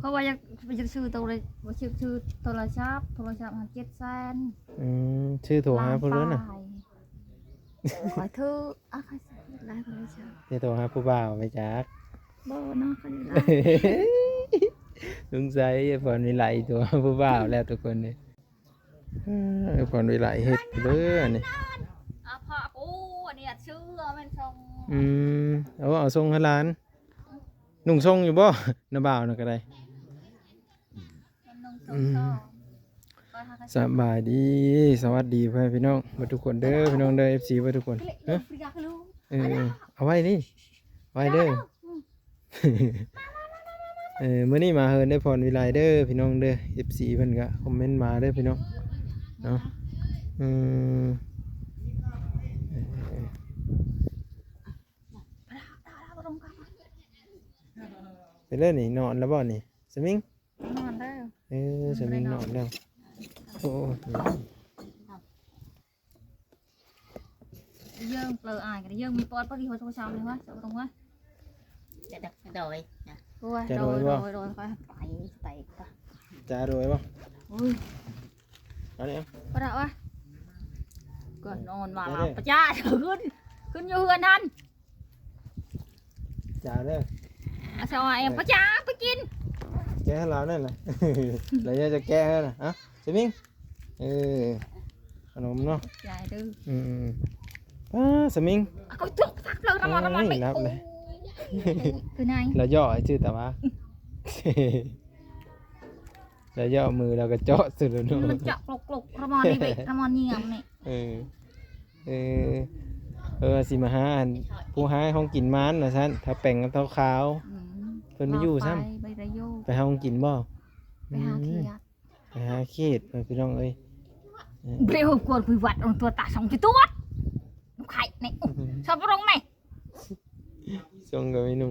ເພາະວ່າຢາກ ຢາກຊື້ໂຕເລຍ ວ່າຊິຊື້ໂທລະສັບ ໂທລະສັບຫັ້ນເຈັດແສນ. ອືມ ຊື້ໂທຫາຜູ້ເລີຍນະ ລ້ານປາຍ. ຂ້ອຍຖືກ ອາ ຂ້ອຍຊື້ຫຼາຍໂທລະສັບ ຊິໂທຫາຜູ້ບ່າວໄປຈັກ. ບໍ່ເນາະ ຂ້ອຍຫຼາຍ ສົງໄສອ້າຍພອນວິໄລໂທຫາຜູ້ບ່າວແລ້ວທຸກຄົນເດ້. ເອີ ອ້າຍພອນວິໄລເຮັດເດີອັນນີ້. ອາ ພະ ໂອ້ ອັນນີ້ອາດຊື້ແມ່ນສົ່ງ. ອືມ ເອົາ ເອົາສົ່ງໃຫ້ຫຼານ. ນຸ່ງຊົງຢູ່ບໍ່ ນ້າບ່າວນະກໍໄດ້. ອືມ ສະບາຍດີ ສະຫວັດດີພໍ່ແມ່ພີ່ນ້ອງເບິດທຸກຄົນເດີ ພີ່ນ້ອງເດີ ເອັຟຊີເບິດທຸກຄົນ. ຮະ ເອີ ເອົາໄວ້ນີ້ ໄວ້ເດີ. ເອີ ມື້ນີ້ມາເຮືອນອ້າຍພອນວິໄລເດີພີ່ນ້ອງເດີ ເອັຟຊີເພິ່ນກໍຄອມເມັນມາເດີພີ່ນ້ອງເນາະ. ອືມ ເອີ ເອີ ເປັນເລີຍນີ້ ນອນແລ້ວບໍ່ນີ້ ສະມິງ? ນອນແລ້ວ. ເອີ ສະມິງນອນແລ້ວ. ໂອ້ ເຢິງເປີອາຍກັນ ເຢິງມີປອດປະຕິໂຫດໂຊຊາວເລີຍວະ ສະຕອງວະ. ຈະໂດຍ ໂດຍ ຈະໂດຍ ໂດຍ ໂດຍ ຂ້ອຍໄປ ໄປ ຈະໂດຍບໍ່? ໂອ້ຍ ອັນນີ້ ປະດະວະ ກໍນອນວ່າ ປະຈາ ຂຶ້ນ ຂຶ້ນຢູ່ເຮືອນຫັ້ນ. ຈາເດີ ອາຊາວາແອມປະຈາໄປກິນ ແກະໃຫ້ລາວນັ້ນນະ ລາວຢາກຈະແກະໃຫ້ນະ. ເອົ້າ ສະມິງ ເອີ ຂະໜົມເນາະ ຂອບໃຈເດີ. ອືມ ປ້າ ສະມິງ ເອົາຕົກຕັກເລີຍ ລະມາ ລະມາ ເອີຍ ນັບເລີຍ ໂອ້ຍ ຄືນາຍ ລາວຍໍ້ຊື່ຕາວ່າ ລາວຍໍ້ມືລາວກໍເຈາະສຸດແລ້ວເນາະ ມັນເຈາະກລົກໆ ລະມານີ້ເວີຍ ລະມານີ້ງາມນີ້. ເອີ ເອີ ເອີ ຊິມາຫາອັນຜູ້ຫາຂອງກິນມານວ່າຊັ້ນ ຖ້າແປງກັບເທົາຂາວ. ອືມ ເພິ່ນບໍ່ຢູ່ຊ້ຳ ໄປ ໄປລະໂຍ ໄປຫາຂອງກິນບໍ່? ໄປຫາຂຽດ ອືມ ໄປຫາຂຽດ ເອີ ພີ່ນ້ອງເອີຍ. ເອີ ເບລວກວນໄປວັດ ເອົາຕົວຕາສອງຈຸດຕວດ ໄຂ່ນີ້ ຊອບລົງແມ່ ຊົງກໍມີໜຸ່ມ.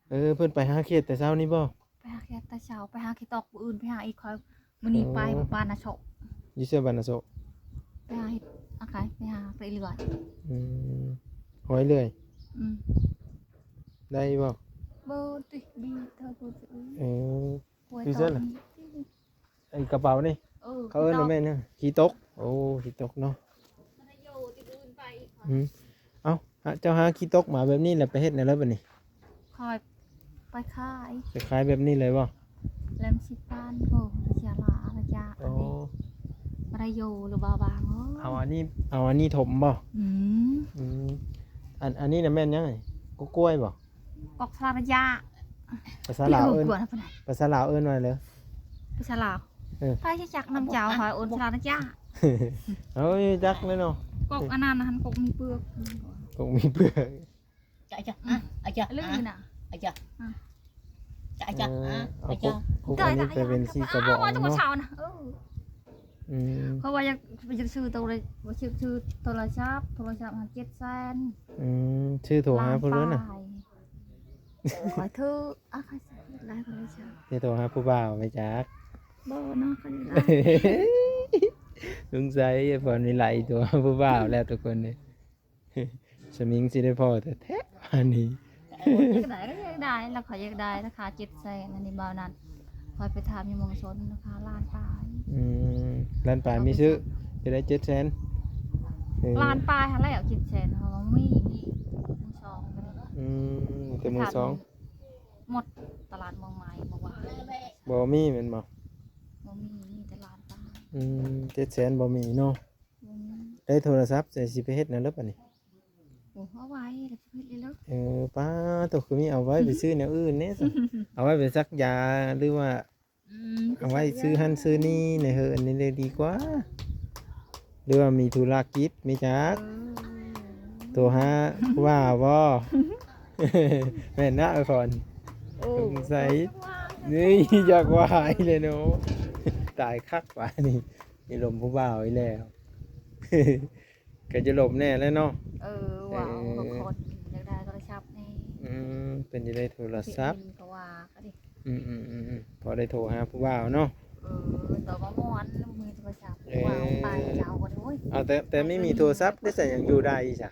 ເອີ ເພິ່ນໄປຫາຂຽດແຕ່ເຊົ້ານີ້ບໍ່? ໄປຫາຂຽດແຕ່ເຊົ້າ ໄປຫາຂີ້ຕົກ ມື້ອື່ນໄປຫາອີກ. ຂ້ອຍ ມື້ນີ້ໄປ ອໍ ບ້ານນາໂຊະ ຢູ່ໃສບ້ານນາໂຊະ? ໄປຫາເຫັດ ອາໄຄ ໄປຫາໄປເລື້ອຍ. ອືມ ຫອຍເລື່ອຍ. ອືມ ໄດ້ບໍ່? ບໍ່ຕິ ບີເທີຜູ້ອື່ນ. ເອີ ຢູ່ໃສລະ? ອັນກະເປົານີ້ ເອີ ເຂົາເອີ້ນວ່າແມ່ນຫຍັງ? ຂີ້ຕົກ. ໂອ້ ຂີ້ຕົກເນາະ. ອືມ ເອົ້າ ເຈົ້າຫາຂີ້ຕົກມາແບບນີ້ແລ້ວໄປເຮັດແນວໃດບັດນີ້? ຂ້ອຍໄປຂາຍ ໄປຂາຍແບບນີ້ເລີຍບໍ່? ແລມສິບພັນ ໂອ້ ໄປເຊຍລາອາລະຍະ. ອໍ ອັນນີ້ ປະໂຍ ຫຼືວ່າບາງ. ເອົາອັນນີ້ ເອົາອັນນີ້ຖົມບໍ່? ອືມ ອືມ ອັນ ອັນນີ້ນະແມ່ນຫຍັງ? ກອກກ້ວຍບໍ່? ກອກສະລະຍະ ພາສາລາວເອີ້ນ ພາສາລາວເອີ້ນວ່າເລີຍ ພາສາລາວ. ເອີ ໃຜຊິຈັກນຳເຈົ້າ ຂ້ອຍເອີ້ນສະລະຍະ. ເຮົາຮູ້ຈັກແລ້ວເນາະ ກອກອັນນັ້ນຫັ້ນ ກອກມີເປືອກ ກອກມີເປືອກ. ຈະ ຈະ ອາ ອາ ຈະ ລືມນະ ອາ ຈະ ອາ ຈະ ຈະ ເອີ ອາ ເອົາ ຈະ ກອກ ກອກອັນນີ້ໄປເປັນສີກະບອກເນາະ. ອືມ ເພາະວ່າຢາກ ຢາກຊື້ໂຕເລຍ ວ່າຊິຊື້ໂທລະສັບ ໂທລະສັບຫັ້ນເຈັດແສນ. ອືມ ຊື້ໂທຫາຜູ້ເລີຍນະ ລ້ານປາຍ. ຂ້ອຍຖືກ ອາ ຂ້ອຍຊື້ຫຼາຍ ຂ້ອຍຊື້ຫຼາຍ ຊິໂທຫາຜູ້ບ່າວໄປຈັກ. ບໍ່ເນາະ ຂ້ອຍຫຼາຍ ສົງໄສອ້າຍພອນວິໄລໂທຫາຜູ້ບ່າວແລ້ວທຸກຄົນເດ້. ສະມິງຊິໄດ້ພໍ້ແທ້ໆ ອັນນີ້. ໂອ້ຍ ຢາກໄດ້ກໍຢາກໄດ້ ລາຄາຢາກໄດ້ ລາຄາເຈັດແສນ. ອັນນີ້ບ່າວນັດ ຂ້ອຍໄປຖາມຢູ່ເມືອງຊົນ ລາຄາລ້ານປາຍ. ອືມ ລ້ານປາຍມີຊື້ ຈະໄດ້ເຈັດແສນ. ເອີ ລ້ານປາຍຫັ້ນແຫຼະ ເຈັດແສນ ເຮົາມີ ມີມືສອງ. ອືມ ມີແຕ່ມືສອງ. ໝົດຕະຫຼາດເມືອງໃໝ່ ບໍ່ວ່າ ບໍ່ມີແມ່ນບໍ່? ບໍ່ມີ ມີແຕ່ລ້ານປາຍ. ອືມ ເຈັດແສນບໍ່ມີເນາະ. ອືມ ໄດ້ໂທລະສັບ ແຕ່ຊິໄປເຮັດແນວໃດບັດນີ້? ໂອ້ ເອົາໄວ້ແລ້ວຊິເຮັດເລີຍ. ເອີ ປ້າໂຕ ຄືມີເອົາໄວ້ໄປຊື້ແນວອື່ນແດ່ຊະ ເອົາໄວ້ໄປສັກຢາ ຫຼືວ່າ ອືມ ເອົາໄວ້ຊື້ຫັ້ນຊື້ນີ້ໃນເຮືອນນີ້ເລີຍດີກວ່າ ຫຼືວ່າມີທຸລະກິດ ມີຈັກ. ເອີ ໂທຫາວ່າບໍ່? ແມ່ນນະ ເອີຍ ພອນ. ໂອ້ ສົງໄສ ເອີຍ ຢາກວ່າອີກແລ້ວເນາະ ຕາຍຄັກບາດນີ້ ມີລົມຜູ້ບ່າວອີກແລ້ວ. ກໍຈະລົມແດ່ແຫຼະເນາະ. ເອີ ເອີ ວ່າເອົາຄົນຢາກໄດ້ໂທລະສັບແດ່. ອືມ ເພິ່ນຈະໄດ້ໂທລະສັບ ເປັນກໍວ່າກໍດີ. ອືມໆໆໆ ພໍໄດ້ໂທຫາຜູ້ບ່າວເນາະ. ເອີ ຕອນວ່າມ່ວນ ມີໂທລະສັບ. ເອີ ວ່າໄປເຈົ້າກໍໂອ້ຍ ເອົາແຕ່ ແຕ່ມີ ມີໂທລະສັບໄດ້ໃສ ຍັງຢູ່ໄດ້ຊະ?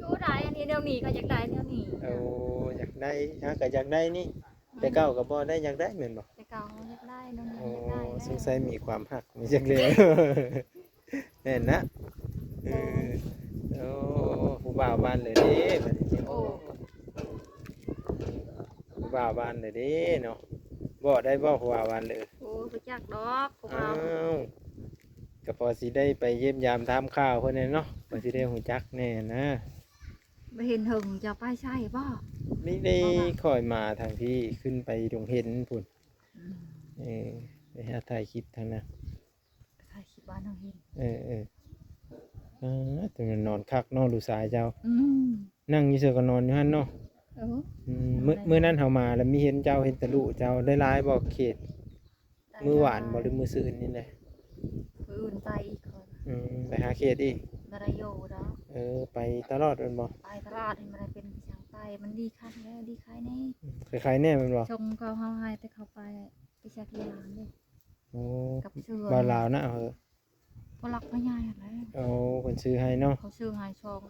ຢູ່ໄດ້ ອັນນີ້ແນວນີ້ກໍຢາກໄດ້ແນວນີ້. ໂອ້ ຢາ ໄດ້ ຫາກໍຢາກໄດ້ນີ້ ອືມ ແຕ່ເກົ່າກໍບໍ່ໄດ້ຢາກໄດ້ແມ່ນບໍ່? ແຕ່ເກົ່າເຮົາຢາກໄດ້ ນ້ອງ ໂອ້ ຢາກໄດ້ແລ້ວ ສົງໄສມີຄວາມຮັກມີຈັກແລ້ວ ແມ່ນນະ ເອີ ໂອ້ ຜູ້ບ່າວບ້ານເລີຍເດ້ ບັດນີ້ ໂອ້ ໂອ້ ຜູ້ບ່າວບ້ານເລີຍເດ້ເນາະ ບອກໄດ້ບໍ່ຜູ້ບ່າວບ້ານເລີຍ? ໂອ້ ບໍ່ຈັກດອກຜູ້ບ່າວ ອ້າວ ກໍພໍຊິໄດ້ໄປຢ້ຽມຢາມຖາມຂ່າວເພິ່ນແດ່ເນາະ ພໍຊິໄດ້ຮູ້ຈັກແດ່ນະ. ບໍ່ເຫັນເຖິງ ເຈົ້າໄປໃສບໍ່? ນີ້ໄດ້ ບໍ່ວ່າ ຂ້ອຍມາທາງພີ້ ຂຶ້ນໄປດົງເຫັນພຸ້ນ ອືມ ເອີ ໄປຫາຖ່າຍຄລິບທາງນັ້ນ ຖ່າຍຄລິບບ້ານເຮົາເຫັນ ເອີ ເອີ ອາ ແຕ່ມັນນອນຄັກເນາະ ລູກຊາຍເຈົ້າ ອືມ ນັ່ງຢູ່ໃສກໍນອນຢູ່ຫັ້ນເນາະ ເອີ ອືມ ມື້ ມື້ນັ້ນເຮົາມາແລ້ວມີເຫັນເຈົ້າ ເຫັນແຕ່ລູກເຈົ້າ ໄດ້ຫຼາຍບໍ່ເຂດ? ມື້ວານບໍ່ ຫຼືມື້ຊືນນີ້ແຫຼະ? ມື້ອື່ນໄປອີກຂ້ອຍ ອືມ ໄປຫາເຂດອີກ ບໍ່ໄດ້ຢູ່ດອກ ເອີ ໄປຕະຫຼອດແມ່ນບໍ່? ໄປຕະຫຼອດ ມັນບໍ່ໄດ້ເປັນໄປຊ່າງໄປ ມັນດີຄັກແລ້ວ ດີຂາຍແດ່ ອືມ ຂາຍແດ່ແມ່ນບໍ່? ສົ່ງເຂົາ ເຮົາໃຫ້ແຕ່ເຂົາໄປ ໄປສັກຢາເດ້ ໂອ້ ກັບເສື້ອ ບ່າວລາວນະ ເອີ ຜູ້ຫຼັກຜູ້ໃຫຍ່ຫັ້ນແຫຼະ ໂອ້ ເພິ່ນຊື້ໃຫ້ເນາະ ເຂົາຊື້ໃຫ້ສອງ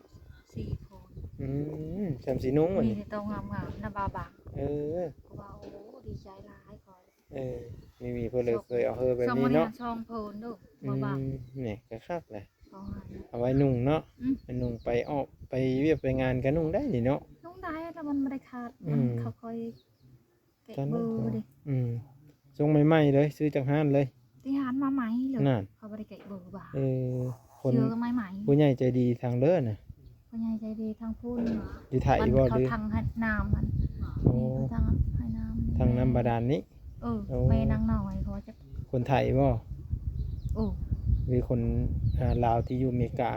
ສີ່ຄົນ ອືມ ຊ່ຳຊິນຸ່ງ ມີແຕ່ໂຕງາມໆ ນະ ບ່າວບາງ ເອີ ເຂົາວ່າ ໂອ້ ດີໃຈຫຼາຍຂ້ອຍ ເອີ ມີ ມີເພິ່ນເລີຍເຄີຍເອົາເຮີແບບນີ້ເນາະ ສອງເພິ່ນເດີ້ ອືມ ບ່າວບາງ ນີ້ກໍຄັກແຫຼະ ເອົາໄວ້ນຸ່ງເນາະ ອືມ ໄວ້ນຸ່ງໄປອອກໄປວຽກໄປງານກໍນຸ່ງໄດ້ນີ້ເນາະ ນຸ່ງໄດ້ ແລ້ວມັນບໍ່ໄດ້ຂາດ ອືມ ມັນເຂົາຄ່ອຍ ແກະເບີເດ້ ອືມ ສົ່ງໃໝ່ໆເລີຍ ຊື້ຈາກຮ້ານເລີຍ ທີ່ຮ້ານມາໃໝ່ເລີຍ ນັ້ນ ເຂົາບໍ່ໄດ້ແກະເບີບາດ ເອີ ຄົນ ເຊື້ອກໍໃໝ່ໆ ຜູ້ໃຫຍ່ໃຈດີທາງເດີນະ ຜູ້ໃຫຍ່ໃຈດີທາງພຸ້ນ ຢູ່ໄທບໍ່ ຫຼື ທາງໃຫ້ນ້ຳຫັ້ນ ໂອ້ ນີ້ເຂົາທາງໃຫ້ນ້ຳ ທາງນ້ຳບາດານນີ້ ເອີ ໂອ້ ແມ່ນາງນ້ອຍເຂົາວ່າຈັກ ຄົນໄທບໍ່? ໂອ້ ຫຼືຄົນ ອ່າ ລາວທີ່ຢູ່ອາເມລິກາ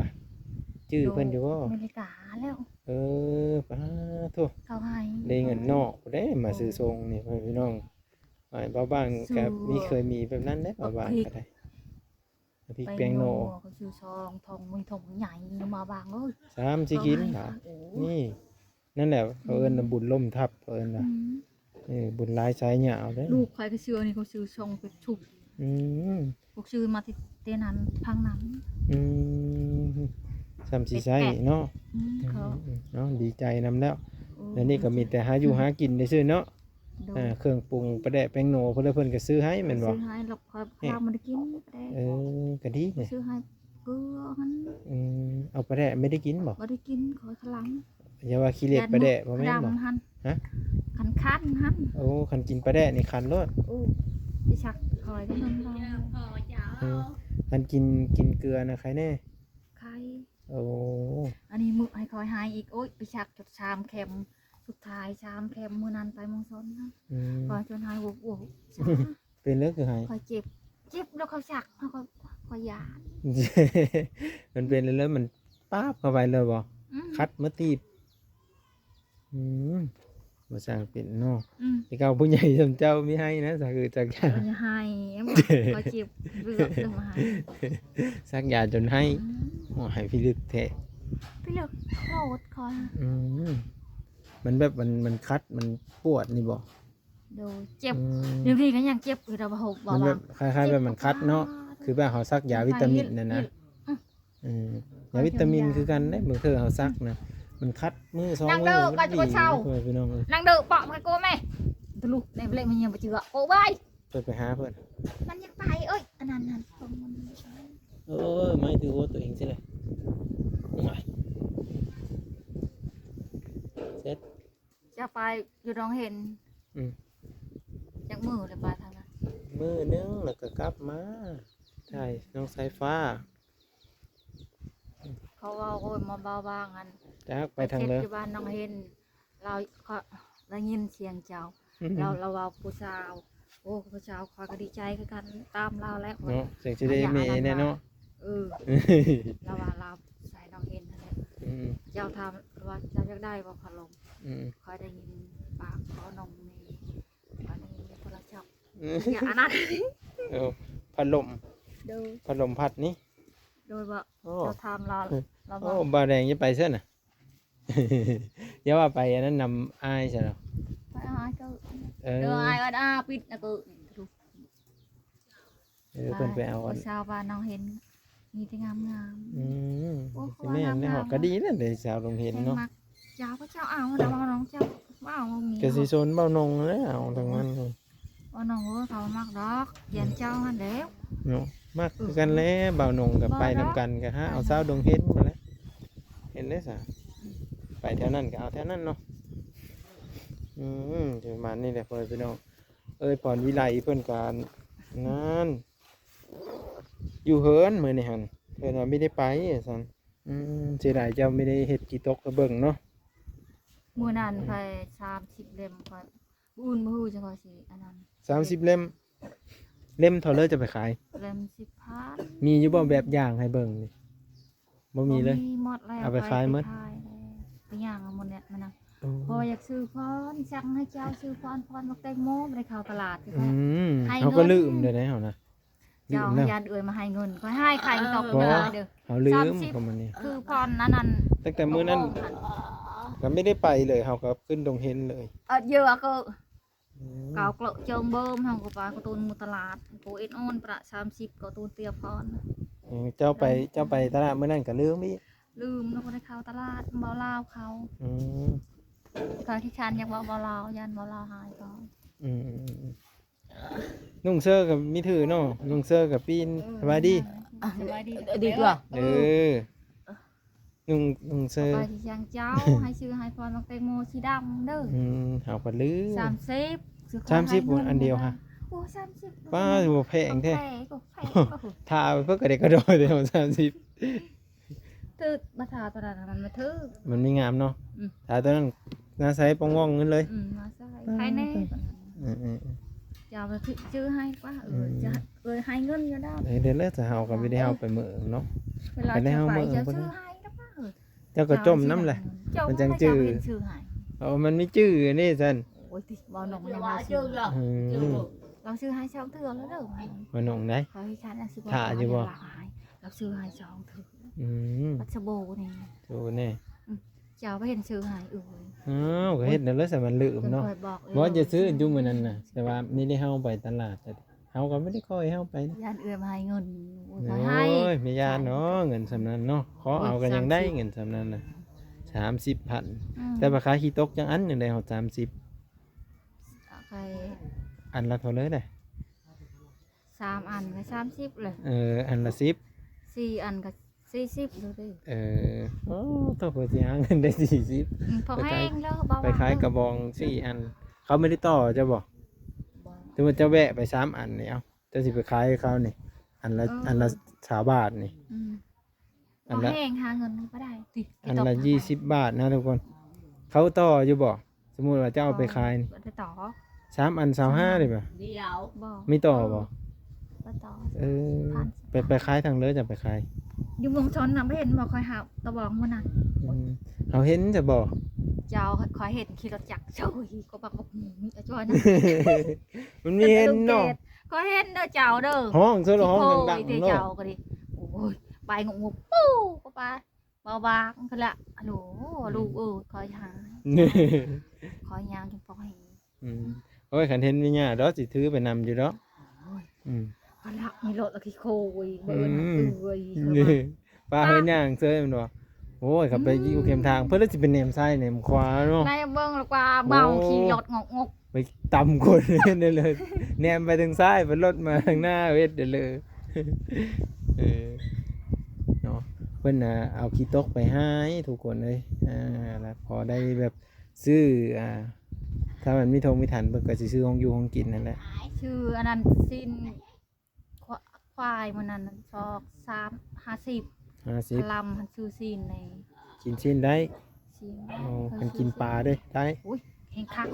ຈື່ເພິ່ນຢູ່ບໍ່? ອາເມລິກາແລ້ວ ເອີ ປາໂທ້ ເຂົາໃຫ້ ໄດ້ເງິນນອກພຸ້ນເດ້ ມາຊື້ສົ່ງນີ້ ພໍ່ແມ່ພີ່ນ້ອງ ອ້າຍ ບ່າວບາງກໍມີ ເຄີຍມີແບບນັ້ນເດ້ ບ່າວບາງກໍໄດ້ ພິກແປ້ງໂນ ເຂົາຊື້ຊອງ ຖົງ ມີຖົງໃຫຍ່ ບ່າວບາງເອີຍ ຊ້ຳຊິກິນ ເຂົາໃຫ້ ໂອ້ ນີ້ ນັ້ນແຫຼະ ເຂົາເອີ້ນວ່າ ອືມ ບຸນລົ້ມທັບ ເຂົາເອີ້ນວ່າ ອືມ ເອີ ບຸນຫຼາຍສາຍຍາວເດ້ ລູກຂ້ອຍກໍຊື້ອັນນີ້ ເຂົາຊື້ຊອງເປັນຊຸບ ອືມ ພວກຊື້ມາແຕ່ ແຕ່ນັ້ນ ພັງນັ້ນ ອືມ ຊ່ຳຊິໃຊ້ເນາະ ອືມ ເຂົາ ອືມ ເນາະ ດີໃຈນຳແລ້ວ ໂອ້ ແລ້ວນີ້ກໍມີແຕ່ຫາຢູ່ຫາກິນຊື່ໆເນາະ ໂດຍ ເອີ ເຄື່ອງປຸງປາແດກແປ້ງໂນ ເພິ່ນ ເພິ່ນກໍຊື້ໃຫ້ແມ່ນບໍ່? ຊື້ໃຫ້ ແລ້ວຂ້ອຍ ເອີ ບໍ່ໄດ້ກິນປາແດກ ເອີ ກໍດີ ຊື້ໃຫ້ເກືອຫັ້ນ ອືມ ເອົາປາແດກໄມ່ໄດ້ກິນບໍ່? ບໍ່ໄດ້ກິນ ຂ້ອຍຄັນຫຼັງ ຢ່າວ່າຂີ້ເລັດປາແດກ ບໍ່ແມ່ນບໍ່? ຄັນຄັນຫັ້ນ ໂອ້ ຄັນກິນປາແດກນີ້ຄັນໂລດ ໂອ້ ໄປສັກຂ້ອຍກໍເບິ່ງ ອືມ ຄັນກິນ ກິນເກືອນະ ໄຄແດ່ ໄຄ ໂອ້ ອັນນີ້ມື້ໃຫ້ຂ້ອຍຫາຍອີກ ໂອ້ຍ ໄປສັກຈົນສາມເຂັມ ສຸດທ້າຍສາມເຂັມ ມື້ນັ້ນໄປເມືອງຊົນນະ ອືມ ຂ້ອຍຈົນຫາຍໂອກໆ ເປັນແລ້ວຄືໃຫ້ ຂ້ອຍເຈັບ ເຈັບແລ້ວເຂົາສັກ ຂ້ອຍ ຂ້ອຍຢ້ານ ມັນເປັນແລ້ວ ມັນປາບເຂົ້າໄປເລີຍບໍ່? ອືມ ຄັດມາຕີບ ອືມ ບໍ່ຊ່າງເປັນເນາະ ອືມ ແຕ່ເກົ່າຜູ້ໃຫຍ່ສ່ຳເຈົ້າມີໃຫ້ນະ ສັກຄືສັກຢາ ເອີ ໃຫ້ ຂ້ອຍເຈັບເລືອດເລີຍມາໃຫ້ ສັກຢາຈົນໃຫ້ ອືມ ໂອ້ ໃຫ້ພິລຶກແທ້ ພິລຶກໂຄດຂ້ອຍ ອືມ ມັນແບບ ມັນ ມັນຄັດ ມັນປວດນີ້ບໍ່? ໂດຍ ເຈັບ ອືມ ດຽວນີ້ກໍຍັງເຈັບຢູ່ ແຕ່ວ່າ ມັນແບບຄ້າຍໆແບບມັນຄັດເນາະ ເຈັບປາດ ຄືແບບເຮົາສັກຢາວິຕາມິນນັ້ນນະ ອືມ ຢາວິຕາມິນຄືກັນເດ້ ບາງເທື່ອເຮົາສັກນະ ມັນຄັດມື້ສອງມື້ ມັນດີ ພໍ່ແມ່ພີ່ນ້ອງເອີຍ ນັ່ງເດີ ເປາະມັນກໍໂກແມ່ ຕະລຸກໃນເບລະມັນຍັງບໍ່ເຈື່ອ ໂອບາຍ ເພິ່ນໄປຫາເພິ່ນ ມັນຍັງໄປເອີຍ ອັນນັ້ນຫັ້ນ ເອີ ໄມ້ຖືຫົວຕົວເອງຊິແຫຼະ ເສັດ ຈະໄປຢູ່ໜອງເຫັນ ອືມ ຈັກມື້ແລ້ວໄປທາງນັ້ນ? ມື້ໜຶ່ງແລ້ວກໍກັບມາ ຖ່າຍນ້ອງສາຍຟ້າ ເຂົາເວົ້າ ໂອ້ຍ ມາເວົ້າວ່າອັນ ຈັກໄປທາງໃດ ຢູ່ບ້ານໜອງເຫັນ ລາວ ຂ້ອຍໄດ້ຍິນສຽງເຈົ້າ ອືມ ລາວ ລາວເວົ້າຜູ້ສາວ ໂອ້ ຜູ້ສາວ ຂ້ອຍກໍດີໃຈຄືກັນ ຕາມລາວແຫຼະ ເນາະ ຈັ່ງຊິໄດ້ແມ່ແດ່ເນາະ ເອີ ລາວວ່າລາວໃສ່ໜອງເຫັນຫັ້ນແຫຼະ ອືມ ເຈົ້າຖາມວ່າເຈົ້າຢາກໄດ້ບໍ່ພັດລົມ ອືມ ຂ້ອຍໄດ້ຍິນປາກຂໍນ້ອງເມ ອັນນີ້ໂທລະສັບ ອືມ ຢ່າອັນນັ້ນ ເອີ ພັດລົມ ໂດຍ ພັດລົມພັດນີ້ ໂດຍວ່າ ໂອ້ ເຈົ້າຖາມລາວ ລາວ ໂອ້ ວ່າ ບ່າວແດງຈະໄປໃສນະ? ຢ່າວ່າໄປອັນນັ້ນນຳອ້າຍຊະເນາະ ໄປຫາອ້າຍກໍ ເອີ ເອີ ອ້າຍກໍ ອ່າ ປິດນະກໍ ເອີ ເພິ່ນໄປເອົາອັນ ຜູ້ສາວບ້ານໜອງເຫັນ ມີແຕ່ງາມໆ ອືມ ໂອ້ ຊິແມ່ນແລ້ວ ງາມໆ ກໍດີແລ້ວເດ້ ສາວໜອງເຫັນເນາະ ເຈົ້າກໍເຈົ້າເອົານະ ເວົ້ານ້ອງເຈົ້າ ວ້າວ ບໍ່ມີ ກະຊິຊົນເບົານົງແລ້ວ ເອົາທັງນັ້ນນີ້ ເບົານົງ ໂອ້ຍ ເຂົາມັກດອກ ຢ້ານເຈົ້າຫັ້ນແຫຼ້ວເນາະ ມັກຄືກັນແຫຼະ ເບົານົງກະໄປນຳກັນ ກະຫາເອົາສາວດົງເຫັນພຸ້ນແຫຼະ ເຫັນເດ້ສະ ໄປແຖວນັ້ນກະເອົາແຖວນັ້ນເນາະ ອືມ ປະມານນີ້ແຫຼະ ພໍ່ແມ່ພີ່ນ້ອງ ເອີຍ ພອນວິໄລເພິ່ນກະນັ້ນ ຢູ່ເຮືອນມື້ນີ້ຫັ້ນ ເພິ່ນວ່າບໍ່ໄດ້ໄປວ່າຊັ້ນ ອືມ ເສຍດາຍເຈົ້າບໍ່ໄດ້ເຮັດຂີ້ຕົກໃຫ້ເບິ່ງເນາະ ມື້ນັ້ນຂ້ອຍສາມສິບເຫຼັ້ມ ຂ້ອຍ ມື້ອື່ນບໍ່ຮູ້ ຈັ່ງຂ້ອຍຊິອັນນັ້ນ ສາມສິບເຫຼັ້ມ ເຫຼັ້ມເທົ່າໃດຈະໄປຂາຍ ເຫຼັ້ມສິບພັນ ມີຢູ່ບໍ່ແບບຢ່າງໃຫ້ເບິ່ງນີ້ ບໍ່ມີເລີຍ ບໍ່ມີ ໝົດແລ້ວ ເອົາໄປຂາຍໝົດ ໄປຂາຍແລ້ວ ໄປຍ່າງເອົາໝົດແຫຼະ ມານຳ ໂອ້ ເພາະວ່າຢາກຊື້ພອນ ສັ່ງໃຫ້ເຈົ້າຊື້ພອນ ພອນບັກແຕງໂມ ບໍ່ໄດ້ເຂົ້າຕະຫຼາດ ອືມ ເຮົາກໍລືມເດ້ເຮົານະ ເຈົ້າ ຢ້ານເອື້ອຍມາໃຫ້ເງິນ ຂ້ອຍໃຫ້ໄຂ່ຕົກເດີ ເຮົາລືມ ເຂົາມານີ້ ຄືພອນອັນນັ້ນ ຕັ້ງແຕ່ມື້ນັ້ນກໍບໍ່ໄດ້ໄປເລີຍ ເຮົາກໍຂຶ້ນດົງເຫັນເລີຍ ເອີ ເຢາະ ກໍ ອືມ ກາວເກາະເຈີງເບິ່ມ ເຮົາກໍໄປ ກະຕູນໝູ່ຕະຫຼາດ ໂກເອັນອອນປະສາມສິບ ກະຕູນເຕຍພອນ ເອີ ເຈົ້າໄປ ເຈົ້າໄປຕະຫຼາດມື້ນັ້ນກໍລືມອີກ ລືມ ແລ້ວບໍ່ໄດ້ເຂົ້າຕະຫຼາດ ເບົາລາວເຂົາ ອືມ ຂ້ອຍຂີ້ຄ້ານຢາກເວົ້າເບົາລາວ ຢ້ານເບົາລາວຫາຍກ່ອນ ອືມ ອືມ ອືມ ນຸ່ງເຊີກໍມີຖືເນາະ ນຸ່ງເຊີກໍປີ້ນ ເອີ ສະບາຍດີ ສະບາຍດີ ດີກວ່າ ເອີ ນຸ່ງ ນຸ່ງເຊີ ສະບາຍດີ ເຈົ້າ ໃຫ້ຊື່ໃຫ້ພອນບັກແຕງໂມສີດຳເດີ ອືມ ເຮົາກໍລືມ ສາມສິບ ສາມສິບ ອັນດຽວຫະ ໂອ້ ສາມສິບ ປ້າ ຖືວ່າແພງແທ້ ແພງ ແພງ ຖ້າເພິ່ນກໍໄດ້ກະດອຍແຕ່ສາມສິບ ຖືກ ມາຖ້າຕອນນັ້ນມັນບໍ່ຖືກ ມັນມີງາມເນາະ ອືມ ຖ້າຕອນນັ້ນໜ້າໃສປ່ອງວ່ອງເງິນເລີຍ ອືມ ໜ້າໃສ ອືມ ໃຜແນ່ ອືມ ອືມ ອືມ ເຈົ້າມາຊື້ໃຫ້ກວ່າ ເອີ ອືມ ຈະ ເອີ ໃຫ້ເງິນຢູ່ດອກ ເອີ ເດີແລ້ວ ເຮົາກໍບໍ່ໄດ້ເອົາໄປມື້ອື່ນເນາະ ເວລາ ໄປແລ້ວ ເຈົ້າໄປ ມື້ອື່ນ ເຈົ້າຊື້ໃຫ້ດອກວ່າ ເອີ ເຈົ້າກໍຈົ່ມນຳແຫຼະ ຈົມ ມັນຈັ່ງຈື່ ເຈົ້າເຫັນຊື່ໃຫ້ ເອີ ມັນມີຈື່ນີ້ຊັ້ນ ໂອ້ຍ ຕິ ເວົ້ານ້ອງຍັງວ່າຊື່ ອືມ ລາວຊື້ໃຫ້ສອງເທື່ອແລ້ວເດີ ວ່ານ້ອງໃດ ຂ້ອຍຊິຖ້າຢູ່ບໍ່ ລາວຊື້ໃຫ້ສອງເທື່ອ ອືມ ບັດສະໂບນີ້ ໂຕນີ້ ອືມ ເຈົ້າໄປເຫັນຊື້ໃຫ້ເອີຍ ອ້າວ ກໍເຮັດແນວໃດຊັ້ນ ມັນລືມເນາະ ບໍ່ ຈະຊື້ຢູ່ມື້ນັ້ນນະ ແຕ່ວ່ານີ້ໄດ້ເຮົາໄປຕະຫຼາດ ເຮົາກໍບໍ່ໄດ້ຄ່ອຍເຮົາໄປ ຢ້ານເອື້ອຍມາໃຫ້ເງິນ ໂອ້ຍ ແມ່ຢ້ານເນາະ ເງິນສ່ຳນັ້ນເນາະ ຂໍເອົາກໍຍັງໄດ້ເງິນສ່ຳນັ້ນນະ ສາມສິບພັນ ອືມ ແຕ່ວ່າຂາຍຂີ້ຕົກຈັກອັນຈັ່ງໄດ້ຮອດສາມສິບ ອັນລະເທົ່າໃດເດ ສາມອັນກໍສາມສິບເລີຍ ເອີ ອັນລະສິບ ສີ່ອັນກໍສີ່ສິບເລີຍເດ້ ເອີ ໂອ້ ໂຕ ເພິ່ນຊິຫາເງິນໄດ້ສີ່ສິບ ອືມ ພໍແຮງແລ້ວ ໄປຂາຍກະບອງສີ່ອັນ ເຂົາບໍ່ໄດ້ຕໍ່ເຈົ້າບໍ່ ບໍ່ ຖືວ່າເຈົ້າແວະໄປສາມອັນນີ້ ເອົ້າ ເຈົ້າຊິໄປຂາຍໃຫ້ເຂົານີ້ ອັນລະ ເອີ ອັນລະຊາວບາດນີ້ ອືມ ອັນລະ ບໍ່ແຮງ ຫາເງິນບໍ່ໄດ້ຕິ ອັນລະຊາວບາດນະທຸກຄົນ ເຂົາຕໍ່ຢູ່ບໍ່ ສົມມຸດວ່າເຈົ້າເອົາໄປຂາຍນີ້ ບໍ່ໄດ້ຕໍ່ ສາມອັນຊາວຫ້ານີ້ບໍ່ ບໍ່ ມີຕໍ່ບໍ່ ບໍ່ຕໍ່ ເອີ ໄປ ໄປຂາຍທາງເລີ ຈະໄປຂາຍ ຢູ່ເມືອງຊົນນະ ບໍ່ເຫັນບໍ່ ຂ້ອຍຫາຕະບອງມື້ນັ້ນ ອືມ ເຮົາເຫັນຊະບໍ່ ເຈົ້າ ຂ້ອຍເຫັນຂີ່ລົດຈັກ ໂອ້ຍ ກໍບັກບັກໝູມີອາຈອຍນະ ມັນມີເຫັນເນາະ ຂ້ອຍເຫັນເດີເຈົ້າເດີ ຮ້ອງເຊີ ຮ້ອງດັງໆເນາະ ເຈົ້າກໍດີ ໂອ້ຍ ໄປງົກໆ ປູ້ ກໍໄປ ເບົາບາງພຸ້ນລະ ໂອ້ໂຫ ອືມ ລູກເອີຍ ຂ້ອຍຫາ ຂ້ອຍຍ່າງຈົນປອກແຮງ ອືມ ໂອ້ຍ ຄັນເຫັນມີຫຍ້າດອກ ຊິຖືໄປນຳຢູ່ດອກ ໂອ້ຍ ອືມ ອັນລະມີລົດລະຂີ້ໂຄຍ ອືມ ເອີ້ນເອີຍ ປ້າເຮີຍ ຍ່າງເຊີຍແມ່ນບໍ່ ໂອ້ຍ ຄັນໄປຢູ່ເຄມທາງ ອືມ ເພິ່ນລະຊິໄປແນມຊ້າຍແນມຂວາເນາະ ໃນເບິ່ງລະກວ່າເມົາ ໂອ້ ຂີ່ລົດງອກໆ ໄປຕຳຄົນເຫັນໄດ້ເລີຍ ແນມໄປທາງຊ້າຍ ໄປລົດມາທາງໜ້າ ເຮັດໄດ້ເລີຍ ເອີ ເນາະ ເພິ່ນນະເອົາຂີ້ຕົກໄປຫາຍທຸກຄົນເອີຍ ອ່າ ລະພໍໄດ້ແບບ ຊື້ ອ່າ ຖ້າມັນມີທົ່ງມີຖັນ ເພິ່ນກໍຊິຊື້ຂອງຢູ່ຂອງກິນນັ້ນແຫຼະ ຊື້ອັນນັ້ນ ຊີ້ນຄວາ ຄວາຍມື້ນັ້ນ ຊອກສາມ ຫ້າສິບ ຫ້າສິບ ລຳຫັ້ນ ຊື້ຊີ້ນແດ່ ກິນຊີ້ນໄດ້ ຊີ້ນໄດ້ ໂອ້ ເພິ່ນ ຄັນກິນປາເດ້ ໄດ້ ໂອ້ຍ ແຮງຄັກ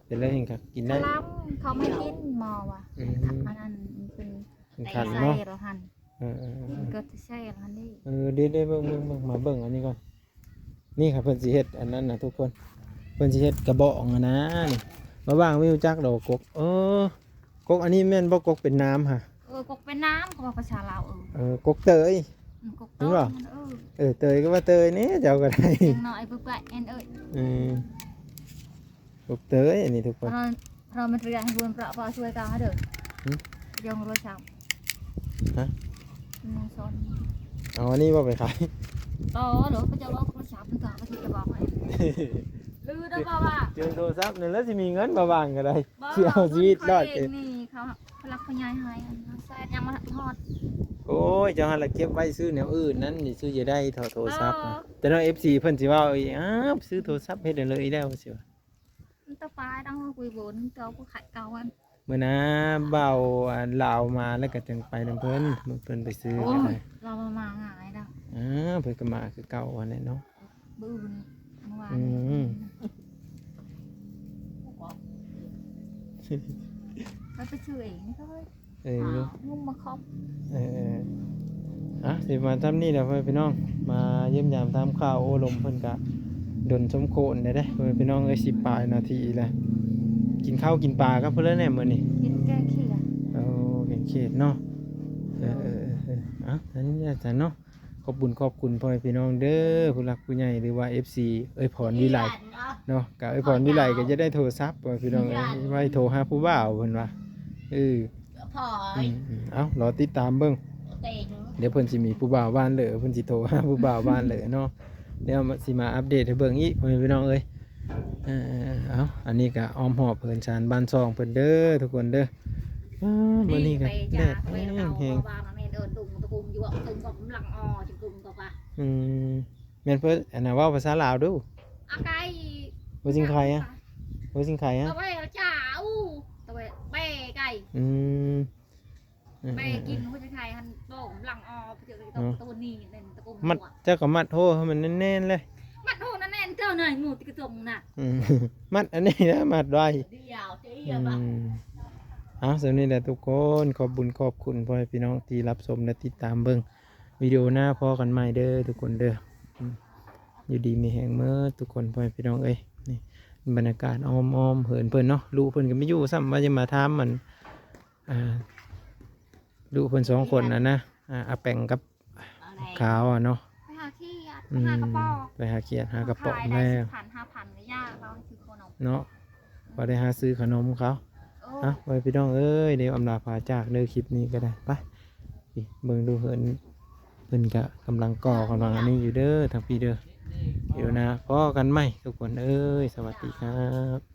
ເປັນແລ້ວແຮງຄັກ ກິນໄດ້ ລຳເຂົາມາກິນໝໍວ່າ ອືມ ອັນນັ້ນເປັນ ມັນຄັນເນາະ ແຊລະຫັ້ນ ເອີໆໆ ມັນກໍແຊລະຫັ້ນເດ້ ເອີ ເດໆ ເບິ່ງໆໆ ມາເບິ່ງອັນນີ້ກ່ອນ ນີ້ຄັບ ເພິ່ນຊິເຮັດອັນນັ້ນນະທຸກຄົນ ເພິ່ນຊິເຮັດກະບອງຫັ້ນນະ ນີ້ ມາວາງ ບໍ່ຮູ້ຈັກດອກ ກົກ ເອີ ກົກອັນນີ້ແມ່ນບໍ່ ກົກເປັນນ້ຳຫະ ເອີ ກົກເປັນນ້ຳ ເຂົາວ່າພາສາລາວ ເອີ ເອີ ກົກເຕີຍ ອືມ ກົກເຕີຍ ເຫັນບໍ່ ເອີ ເອີ ເຕີຍກໍວ່າເຕີຍແດ່ ເຈົ້າກໍໄດ້ ຍັງນ້ອຍເປື້ອຍໆ ເອີ ເອີ ອືມ ກົກເຕີຍອັນນີ້ທຸກຄົນ ເຮົາ ເຮົາມາເຕຍໃຫ້ບຸນພຣະພໍ່ຊ່ວຍກາງໃຫ້ເດີ ຫື ຢອງໂທລະສັບ ຮະ ມາສອນ ເອົາອັນນີ້ບໍ່ໄປຂາຍ ຕໍ່ເດີ ເຂົາເຈົ້າເອົາໂທລະສັບມັນກະມາຖືກກະບອງໃຫ້ ລືເດີບໍ່ວ່າ ຈື່ໂທລະສັບນັ້ນແຫຼະ ຊິມີເງິນມາຫວ່າງກໍໄດ້ ບໍ່ ຊິເອົາຊີວິດລອດ ເຂົາເອງນີ້ ເຂົາ ຜູ້ຫຼັກຜູ້ໃຫຍ່ໃຫ້ ອັນນັ້ນແຊດຍັງບໍ່ຮອດ ໂອ້ຍ ເຈົ້າຫັ້ນລະເກັບໄວ້ຊື້ແນວອື່ນນັ້ນ ຊິຊື້ຈະໄດ້ເທົ່າໂທລະສັບ ເອີ ນະ ແຕ່ນ້ອຍເອັຟຊີເພິ່ນຊິເວົ້າອີກ ອ້າວ ຊື້ໂທລະສັບເຮັດຫຍັງເລີຍອີກແລ້ວ ວ່າຊິວ່າ ມັນຕະປາຍດັງ ເຮົາກຸຍໂບນ ເຈົ້າຜູ້ຂາຍເກົ່າຫັ້ນ ມື້ໜ້າບ່າວ ອັນລາວມາແລ້ວກໍຈັ່ງໄປນຳເພິ່ນ ເພິ່ນໄປຊື້ ໂອ້ຍ ກໍໄດ້ ລາວມາ ມາງ່າຍດອກ ເອີ ເພິ່ນກໍມາຄືເກົ່າຫັ້ນແຫຼະເນາະ ມື້ອື່ນ ມື້ວານ ອືມ ໄປ ໄປຊື້ເອງນີ້ກໍໄດ້ ເອີ ງຸມມາຄອບ ເອີໆ ອ່ະ ຊິມາຊ່ຳນີ້ແຫຼະ ພໍ່ແມ່ພີ່ນ້ອງ ມາຢ້ຽມຢາມຖາມຂ່າວໂອ້ລົມເພິ່ນກະດົນສົມຄວນແລ້ວເດ້ ພໍ່ແມ່ພີ່ນ້ອງເອີຍ ສິບປາຍນາທີແລ້ວ ກິນເຂົ້າກິນປາກັບເພິ່ນແລ້ວແນ່ມື້ນີ້ ກິນແກງຂຽດ ໂອ້ ແກງຂຽດເນາະ ເອີໆໆ ເອົ້າ ອັນນີ້ຈະເນາະ ຂອບບຸນຂອບຄຸນພໍ່ແມ່ພີ່ນ້ອງເດີ ຜູ້ຫຼັກຜູ້ໃຫຍ່ ຫຼືວ່າເອັຟຊີ ເອີຍພອນວິໄລເນາະ ກະເອີຍພອນວິໄລກໍຈະໄດ້ໂທລະສັບ ພໍ່ແມ່ພີ່ນ້ອງເອີຍ ໄວ້ໂທຫາຜູ້ບ່າວເພິ່ນວ່າ ເອີ ພອນ ອືມໆ ເອົ້າ ລໍຕິດຕາມເບິ່ງ ເຕັງ ດຽວເພິ່ນຊິມີຜູ້ບ່າວບ້ານເລີ ເພິ່ນຊິໂທຫາຜູ້ບ່າວບ້ານເລີເນາະ ດຽວຊິມາອັບເດດໃຫ້ເບິ່ງອີກ ພໍ່ແມ່ພີ່ນ້ອງເອີຍ ເອີໆໆ ເອົ້າ ອັນນີ້ກໍອ້ອມຮອບເຮືອນຊານບ້ານຊ່ອງເພິ່ນເດີ ທຸກຄົນເດີ ອ້າ ມື້ນີ້ກໍແດດແຮງໆ ອືມ ແມ່ນເພິ່ນ ອັນນ່າ ເວົ້າພາສາລາວດູ ອາໄກ ບໍ່ຊິງໄຄອະ ບໍ່ຊິງໄຄອະ ຕະເວຈາອູ ຕະເວ ແປໄກ ອືມ ແປກິນ ບໍ່ຊິງໄຄຫັ້ນ ບໍ່ກຳລັງອອກ ເນາະ ຕົວນີ້ແມ່ນຕະກຸມ ມັດ ເຈົ້າກໍມັດໂຫໃຫ້ມັນແໜ້ນໆເລີຍ ມັດໂຫແໜ້ນໆ ເຈົ້ານາຍໝູຕິກະຕົງນະ ອືມ ມັດອັນນີ້ນະ ມັດໄວ້ ອືມ ເອົາ ສ່ຳນີ້ແຫຼະທຸກຄົນ ຂອບບຸນຂອບຄຸນພໍ່ແມ່ພີ່ນ້ອງທີ່ຮັບຊົມ ແລະ ຕິດຕາມເບິ່ງ ວິດີໂອໜ້າພໍ້ກັນໃໝ່ເດີທຸກຄົນເດີ ອືມ ຢູ່ດີມີແຮງເໝິດທຸກຄົນ ພໍ່ແມ່ພີ່ນ້ອງເອີຍ ນີ້ບັນຍາກາດອ້ອມໆເຮືອນເພິ່ນເນາະ ລູກເພິ່ນກໍມີຢູ່ຊ້ຳ ວ່າຈະມາຖາມອັນ ອ່າ ລູກເພິ່ນສອງຄົນຫັ້ນນະ ອ່າ ອາແປງກັບຂາວອະເນາະ ໄປຫາຂຽດ ອືມ ໄປຫາຂຽດ ຫາກະປອກ ມາຂາຍໄດ້ສິບພັນ ຫ້າພັນ ກໍຢາກ ເຮົາໃຫ້ຊື້ຂະໜົມເນາະ ພໍໄດ້ຫາຊື້ຂະໜົມເຂົາ ເອີ ອ່ະ ພໍ່ແມ່ພີ່ນ້ອງເອີຍ ດຽວອຳລາພາຈາກເດີ ຄລິບນີ້ກໍໄດ້ ໄປ ນີ້ ເບິ່ງດູເຮືອນ ເພິ່ນກະກຳລັງກໍ່ກຳລັງອັນນີ້ຢູ່ເດີ ທາງພີ້ເດີ ດຽວໜ້າພໍ້ກັນໃໝ່ທຸກຄົນເອີຍ ສະຫວັດດີຄັບ.